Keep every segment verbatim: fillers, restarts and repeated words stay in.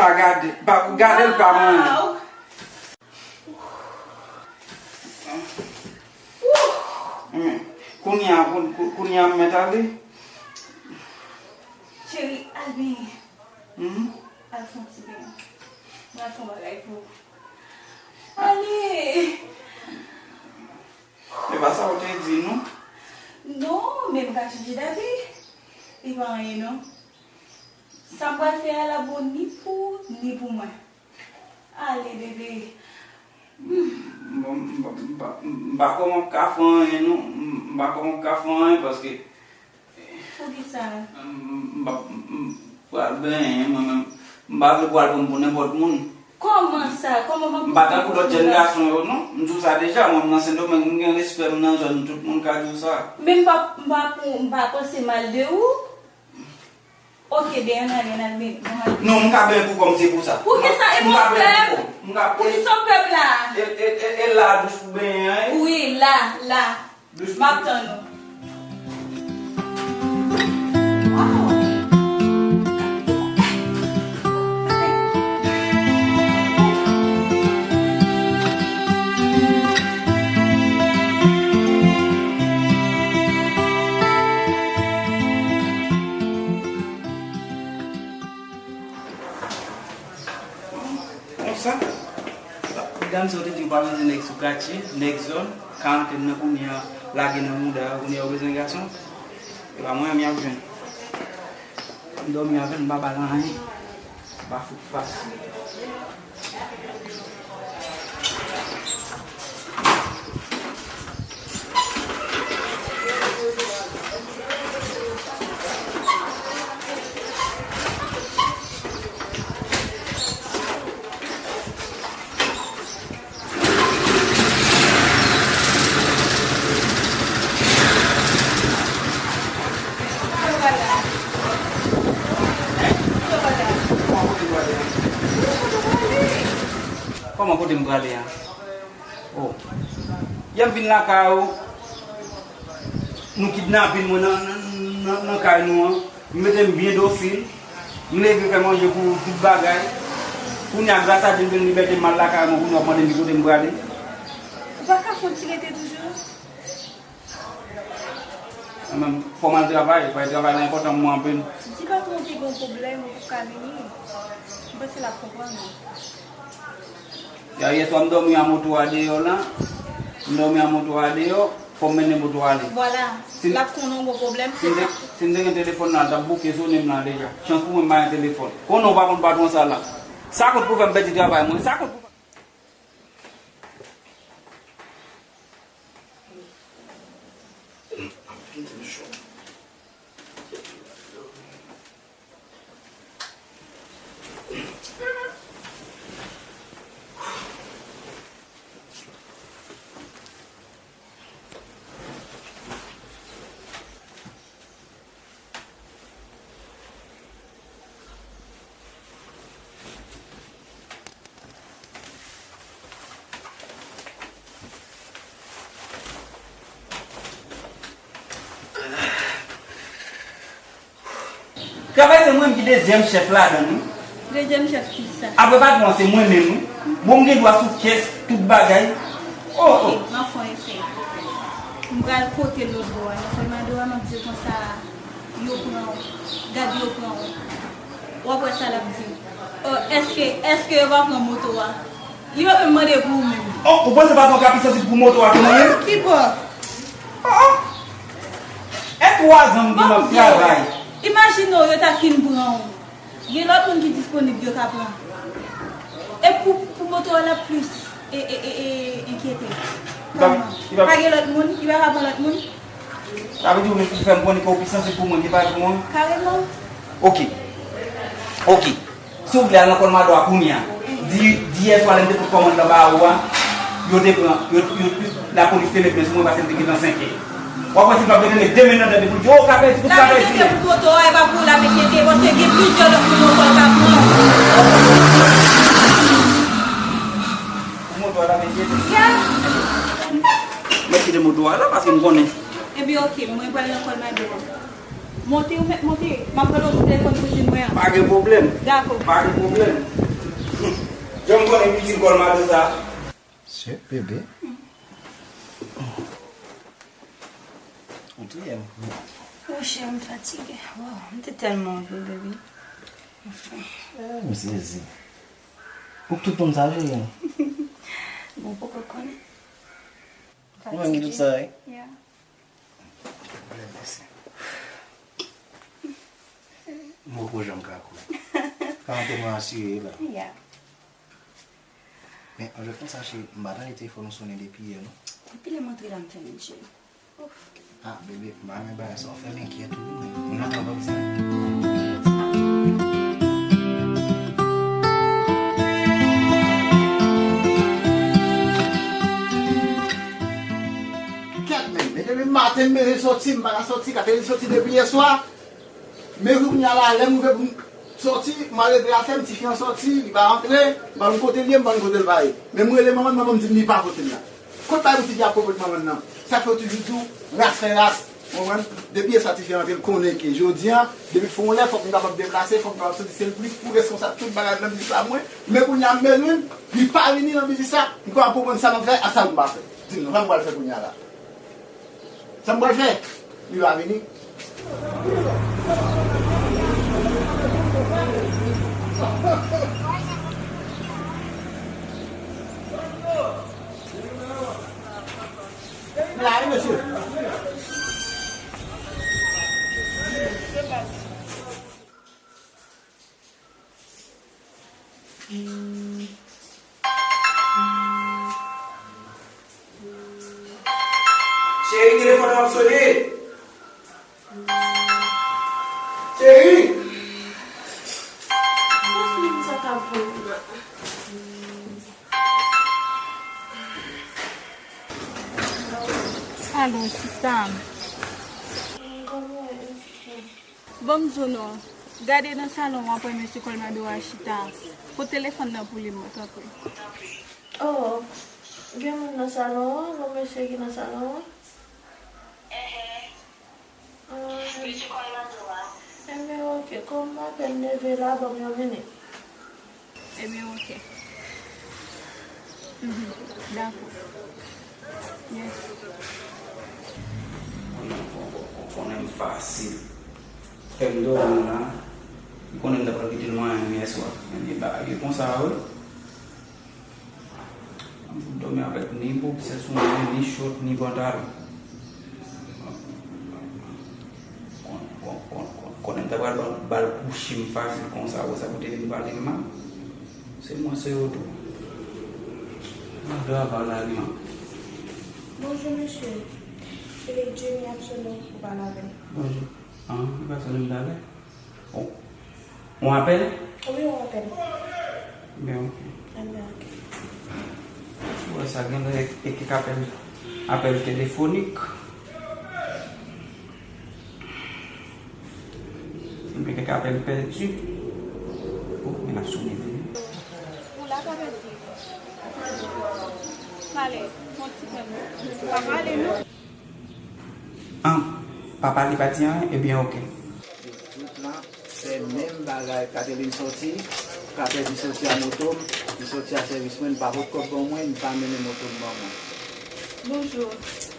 Pa gade, pa gade l pa manyen. Wow. Men, kounye a, kou- kou- kounye a m mèt ale. Cheri, al benyen. Hmm? Al fè yon ti benyen. Mwen al fè yon bagay pou ou. Ale! E pa sa w te di, non? Non, men m ka chanje davi. E pa anyen, non. Sa m pral fè a la bon ni pou ou, ni pou mwen. Ale, bebe. M pa- m pa- m pa- m pa kwè m ap ka fè anyen, non. M pa kwè m ap ka fè anyen, paske Poukisa? M, m, m, m pral benyen, mwen menm. M pa vle pral pran m pou nenpòt moun. Kòman sa? Kòman m ap M pa tankou lòt jèn gason yo, non. M di w sa deja, mwen, m nan Sendomeng, m gen respè m nan zòn, tout moun ka di w sa. Men m pa, m pa pou, m pa panse mal de ou. Oke, ben, ann ale, ann al benyen. Ann al. Non, m ka benyen pou kò m, se pou sa. Poukisa? E m ka benyen pou kò m. M ka Poukisa w pè la? E, e, e, e la dous pou benyen an, wi. Wi, la, la. M ap tann ou. Wow! Konsa, medam sa yo te di yo pa bezwen nèg sou katye, nèg zòn, karantèn nan kounye a lage nan mouda yo, kounye a yo bezwen gason. E pa mwen menm y ap jwenn. M dòmi avè l, m pa ba l anyen. M pa fout fasil. Kòman kote m prale a? Oh. Yè m vin lakay ou, nou kidnape mwen nan, nan, nan, nan kay nou an. M mete m byen dosil. M leve fè manje pou tout bagay. Kounye a, gras a Dye, m jwenn libète, m al lakay mwen, kounye a w ap mande m ki kote m prale. Ou pa ka fè yon ti rete toujou? Mwen menm, fò m al travay, fò travay la enpòtan pou mwen anpil. Di patwon w te gen yon pwoblèm, ou p ap ka vini. M panse l ap konprann ou. Ya, yèswa m dòmi a moto a deyò la. M dòmi a moto a deyò, fò m mennen moto a ale. Vwala. Si l ap konnen w gen pwoblèm, si se m te, sa. Si m te gen telefòn nan, l t ap bouke sone m la deja. Chans pou mwen, m pa gen telefòn. Konnen w pa konn patwon sa la. Sa kot pou fè m pèdi travay mwen. Sa kot pou fè Travay se mwen menm ki dezyèm chèf ladan l, wi. Dezyèm chèf ki sa? Apre patwon an, se mwen menm, wi. Bon, m gen dwa sou kès, tout bagay. Oh, oh. Ok, m ap fè yon esèy. M pral kote lòt bò a. Nan Kolmado a, m ap di l konsa, yo pran w. Gad yo pran w. W ap wè sa l ap di. Oh, èske, èske yo pa pran moto a? Li pa menm mande pou ou menm. Oh, ou panse patwon ka pi sansib pou moto a ke mwen menm? Ah, ki bò? Oh, oh. E twa zan m gen m ap travay. Imajine w, yo ta fin pran w. Gen lòt moun ki disponib yo ka pran. E pou, pou moto a l ap plis e, e, e, e, enkyete. Kòman? Pa gen lòt moun? Li pa ka pran lòt moun? Sa vle di ou menm ki fè m konnen ke w pi sansib pou mwen ke patwon an? Kareman. Ok. Ok. Si w vle al nan Kolmado a kounye a, di, di yèswa lè m te pot kòmann nan ba ou a, yo te pran, yo, yo, yo, lapolis te met men sou mwen paske m te gentan senkè. W ap wè si l p ap rete met de men nan dèyè pou l di, "Oh, ka pèdi, tout ka pèdi." L ap enkyete pou moto a, e pa pou l ap enkyete, paske gen plizyè lòt moun ankò l ka pran. Pou moto a l ap enkyete? Yeah. Mèt kite moto a la, paske m konnen. Ebyen, ok, mwen pral nan Kolmado a. Monte, ou mèt monte. M ap rele w sou telefòn pou w jwenn mwen an. Pa gen pwoblèm. Dakò. Pa gen pwoblèm. Jan m konnen pitit kòl madanm sa. Se bebe. Ou touye m. Monchè, m fatige. Waw, m te tèlman anvi bebe. Anfen. Eh, m sezi. Ou k tout moun sa, cheri? Bon, poko konnen. Ou menm ki tout sa, wi? Yeah. M poko janm ka kwè. Kòman te mwen asire la? Yeah. Men, anjè konsa, cheri, m pa tande telefòn ou sonnen depi yè, non. Depi lè m antre la, m fèmen je m. Ouf. Ah, bebe, m pa renmen bagay sa. Ou fè m enkyèt, wi, men. M nan pran vag sa. Kèt, men, men depi maten, m bezwen soti, m pa ka soti, Katherine soti depi yè swa. Men kounye a la, lè m rive pou m soti, m al rete afè m, tifi an soti, li pa rantre, m pa konn kote l ye, m pa konn kote l pa ye. Men m rele manman l, manman m di m li pa kote l la. Kot bay pou tifi a pwopo di manman l nan? Sa k fè yo toujou di w, ras fè ras, ou konprann? Depi yè swa tifi an rantre, l konnen ke jodi a, depi l fè yon lè, fòk m kapab deplase, fòk m kapab soti, se l ki pou reskonsab tout bagay nan biznis la pou mwen. Men kounye a, m bezwen l, li pa vini nan biznis la, m kapab konprann sa m ap fè, ak sa m pa fè. Di m non, sa m pral fè kounye a la. Sa m pral fè? Li va vini. La, wi, mesye. Cheri, telefòn nan ap sone. Cheri! Alo, sista m. Ban m di w non. Gade nan salon w ap wè mesye Colmado a chita. Pote telefòn nan pou li, mwen, tanpri. Oh, gen moun nan salon an? Gon mesye ki nan salon an? Enhen. Ah. Mesye Colmado a. Enben, oke. Kòm m apèn leve la, ban m yon minit. Ebyen, oke. Mhm. Dakò. Yes. Konnen, konnen, konnen m fasil. Fè m dòmi la. M konnen m ta pral kite l mwen menm yè swa. Men bagay yo konsa, wi. M fout dòmi avèk ni boksè sou mwen, ni chòt, ni pantalon. Kon, kon, kon, kon, konnen m ta pral ba l, ba l kouche m fasil konsa, wè sa pou te vin pale m mal. Se mwen, se yo tou. Mwen dwe ava la, non. Bonjou, mesye. Se Jenny ap sone pou pale avè l. Bonjou. Ah, li pa sone m talè? Oh. Yon apèl? Wi, yon apèl. Ben, oke. Enben, oke. Ou wè sa gen lè e kèk apèl, apèl telefonik. Gen kèk apèl pèdi. Oh, men l ap sone vre. Ou la, ka pèdi. Pale, yon ti pèdi. Pa pale, non. An, papa li pa di anyen, ebyen, oke. Tout la, se menm bagay. Katherine soti, ka pèdi soti a moto m, li soti a sèvis mwen, li pa pot kòb ban mwen, li pa mennen moto m ban mwen. Bonjou.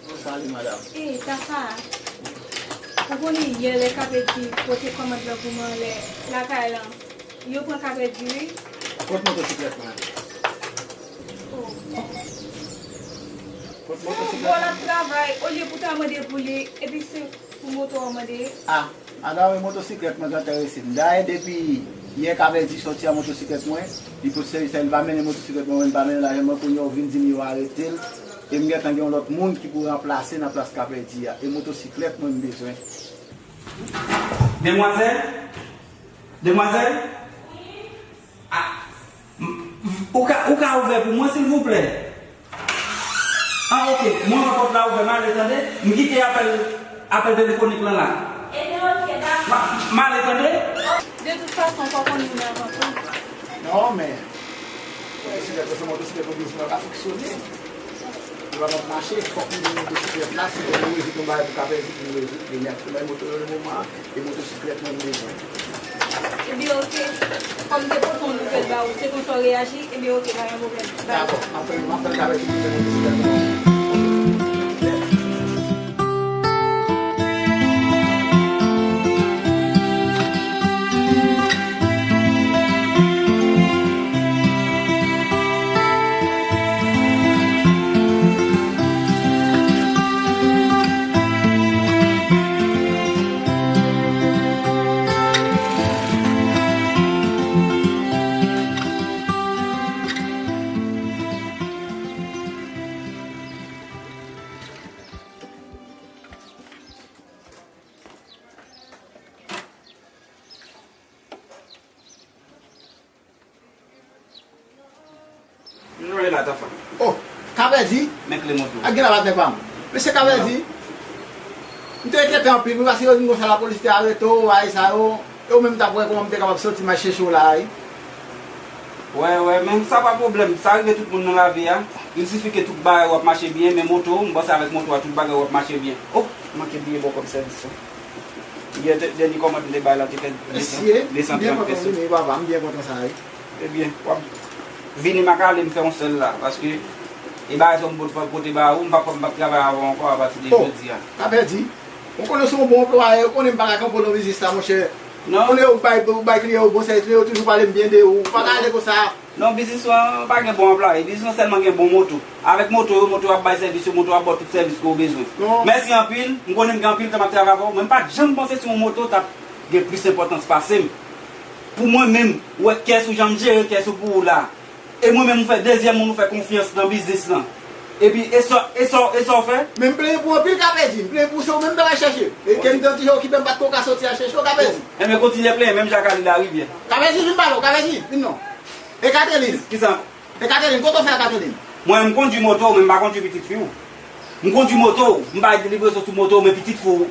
Bon, salut, madame. E, Tafa, ou konnen yè lè ka pèdi pote kòmand lan pou mwen anlè lakay lan, yo pran ka pèdi, wi. Kot motosiklèt mwen? Oh. Kot motosiklèt mwen? Bon, l ap travay, olye pou ta mande pou li, epi se pou moto w mande. Ah, Ada, wi, motosiklèt mwen gentan resi m. Dayè, depi yè ka pèdi soti a motosiklèt mwen, li pot sèvis la, li pa mennen motosiklèt mwen, mwen pa mennen lajan mwen, kounye a w vin di m yo arete l, e m gentan gen yon lòt moun ki pou ranplase nan plas ka pèdi a. E motosiklèt mwen m bezwen. Demwazèl? Demwazèl? Ah, m, ou ka, ou ka ouvè pou mwen, silvouplè? Ah, oke. Mwen wè pòt la ouvè, m ale tande. M kite apèl, apèl telefonik lan la. Ebyen, oke, dakò. M, m ale tande. De tout fason, fò konn moun avan tou. Non, men, motosiklèt la, se motosiklèt ou bezwen, pa fonksyone. Lè m ap mache, fòk m gen motosiklèt la, si mwen rezoud yon bagay pou ka pèdi pou m rezoud, men men ak moto yo nan moman an, e motosiklèt mwen m bezwen. Ebyen, oke. Kòm m te pote yon nouvèl ba ou, se konsa w reyaji, ebyen, oke, pa gen pwoblèm. Bay. Dakò, m ap fè, m ap fè l ka pèdi pou m gen motosiklèt mwen. M jwenn la, Tafa. Oh, ka pèdi? Men kle moto. Ak gen la patnè pa m. Mesye ka pèdi. M te enkyete anpil, wi, paske yo di m konsa lapolis te arete w, bagay sa yo. E ou menm t ap wè kòman m te kapab soti m al chèche w la, wi. Wè, wè, men sa pa pwoblèm. Sa rive tout moun nan lavi a. Il sifi ke tout bagay w ap mache byen, men moto, m panse avèk moto a, tout bagay w ap mache byen. Oh, m manke bliye ba w kòb sèvis lan. Yè, dènye kòmand m te bay la te fè desan, desan trant peso. Mesye, m byen kontan vini, papa, m byen kontan sa, wi. Ebyen, w ap vini m ak ale m fè yon sèl la, paske e bagay sa m pot pote ba ou, m p ap, m p ap travay avè w ankò apati de jodi a. Oh, ka pèdi. Ou konnen w se yon bon anplwaye, ou konnen m pa ka kanpe w nan biznis la, monchè. Non. Ou konnen ou bay, ou bay kliyan yo bon sèvis, men yo toujou pale m byen de ou. Ou pa ka ale konsa. Non, biznis lan pa gen bon anplwaye. Biznis lan sèlman gen bon moto. Avèk moto yo, moto yo ap bay sèvis yo, moto yo ap ba w tout sèvis ke w bezwen. Non. Mèsi anpil. M konnen m gen anpil tan m ap travay avè w, men m pa t janm panse si yon moto t ap gen plis enpòtans pase m. Pou mwen menm, ou wè kès ou jan m jere kès ou pou ou la. E mwen menm, ou fè dezyèm moun ou fè konfyans nan biznis lan. Epi, e sa, e sa, e sa w fè? Men m plenyen pou anpil, ka pèdi. M plenyen pou se ou menm ta va chèche. E ke m te yon ti jan okipe, m pa t ko ka soti al chèche w, ka pèdi. Enben, kontinye plenyen, menm jan ak Kali Larivyè. Ka pèdi, vin pale w, ka pèdi, vin non. E Katelin? Kisa? E Katelin, kote w fè a Katelin? Mwen, m kondwi moto w, men m pa kondwi pitit fi w. M kondwi moto w, m bay livreson sou moto w, men pitit fi w,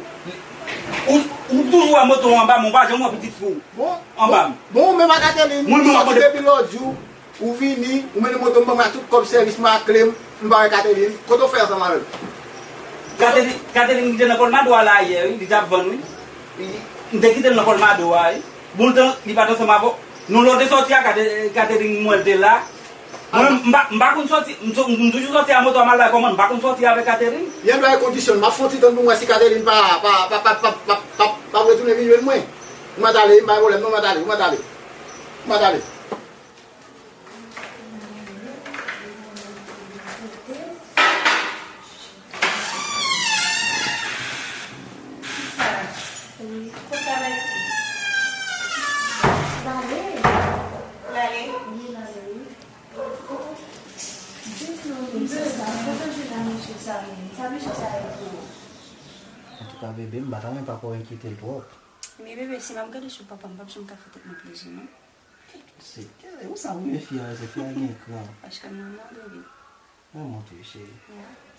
ou, ou toujou wè moto w anba m, ou pa janm wè pitit fi w anba m. Bon, bon, ou menm ak Katelin, ou soti depi lòt jou, ou vini, ou mennen moto m ban mwen ak tout kòb sèvis mwen ak kle m, m pa wè Katelin. Kote w fè ansanm avè l? Katelin, Katelin ki te nan Kòlmado a la yè, wi, li t ap vann, wi. M te kite l nan Kòlmado a, wi. Bon, l te, li pa t ansanm avè w. Nou lè w te soti a, Kate-, Catherine mwen l te la. Mwen, m pa, m pa konn soti, m so-, m toujou soti a moto a m al bay kòmann, m pa konn soti avèk Catherine. Yè dwa e kondisyon, m ap fè yon ti tann pou m wè si Catherine pa, pa, pa retounen vin jwenn mwen. Ou mèt ale, m pa gen pwoblèm, non, ou mèt ale, ou mèt ale. Ou mèt ale. Wi, kot travay ti? Lale. Lale? Wi, lale, wi. Antouka, bebe, m pa ta renmen papa w enkyete l twòp. Men bebe, si m ap gade sou papa m, m p ap janm ka fè tèt mwen plezi, non. Se, ou sa premye fi a, se fi a gen kran. Paske m renmen w, bebe. Mwen montre, cheri.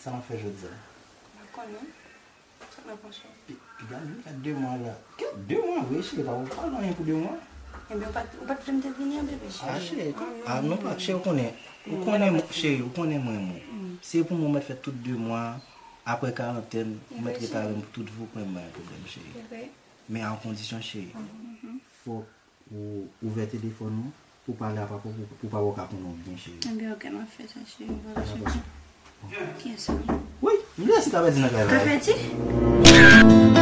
Sa m ap fè jodi a? M pa konnen. Sa w panse? Pi, piga nou fè de mwa la. Kèt de mwa vre, cheri, pa, ou pa nan anyen pou de mwa. Ebyen, ou pa t, ou pa t vle m te vini an, bebe, cheri? Ah, cheri, ah, non, pa, cheri, ou konnen, ou konnen, cheri, ou konnen mwen, mwen. Se pou mwen mèt fè tout de mwa, apre karantèn, ou mèt ret avè m pou tout vi, ou konnen m pa gen pwoblèm, cheri. Men a yon kondisyon, cheri. Fòk ou ouvè telefòn ou pou pale a papa w, pou, pou papa w ka konnen w byen, cheri. Ebyen, oke, m ap fè sa, cheri. Bon, kiyès sa? Wi, m vle si Kapèdi nan kay la. Kapèdi?